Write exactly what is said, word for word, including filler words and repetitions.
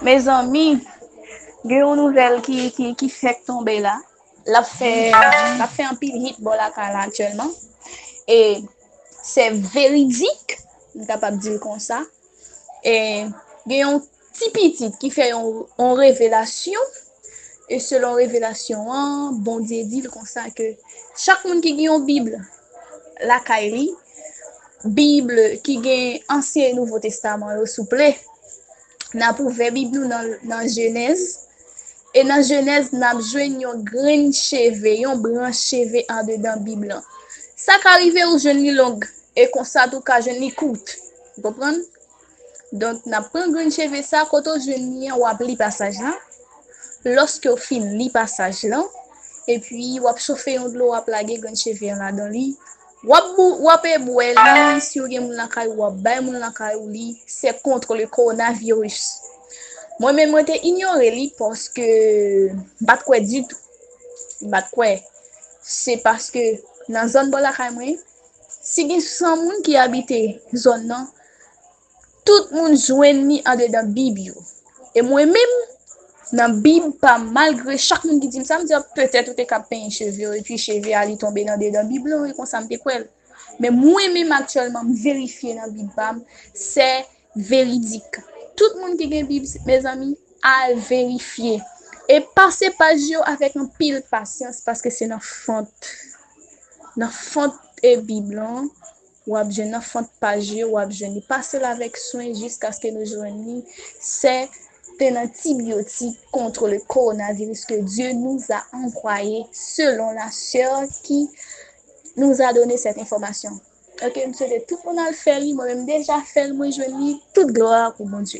Mezanmi, gen yon nouvèl ki, ki, ki fèk tonbe la. L ap fè, l ap fè anpil hit bò lakay la aktyèlman. E se veridik, m kapab di l konsa. E gen yon ti pitit ki fè yon, yon revelasyon. E selon revelasyon an, Bondye di l konsa ke chak moun ki gen yon Bib lakay li, Bib ki gen Ansyen e Nouvo Testaman yo, souple, n ap ouvè Bib nou nan, nan Jenèz. E nan Jenèz, n ap jwenn yon grenn cheve, yon branch cheve andedan Bib lan. Sa ka rive ou jwenn li long, e konsa tou ka jwenn li kout. Ou konprann? Donk, n ap pran grenn cheve sa, kote w jwenn li an, w ap li pasaj lan. Lòske w fin li pasaj lan, epi w ap chofe yon dlo, w ap lage grenn cheve an ladan li. W ap bou-, w ap e bwè li, si w gen moun lakay ou, w ap bay moun lakay ou li. C'est contre le coronavirus. Mwen menm, mwen te inyore li paske m pa t kwè ditou. M pa t kwè. Se paske nan zòn bò lakay mwen, si gen san moun ki abite zòn nan, tout moun jwenn li andedan Bib yo. E mwen menm, nan Bib pa m, malgre chak moun ki di m sa, m di, "Ah, petèt ou te ka penyen cheve w, epi cheve a li tonbe nan dedan Bib lan, e konsa m te kwè l." Men mwen menm aktyèlman, m verifye nan Bib pa m, se veridik. Tout moun ki gen Bib, mezanmi, al verifye. E pase paj yo avèk anpil pasyans, paske se nan fant, nan fant e Bib lan, w ap jwenn nan fant paj yo, w ap jwenn li. Pase l avèk swen jiskaske nou jwenn li. Se te nan antibiotique contre le coronavirus que Dieu nous a envoyé selon la sœur qui nous a donné cette information. Ok, m swete tout moun al fè li, mwen menm deja fè l, mwen jwenn li, tout glwa pou Bondye.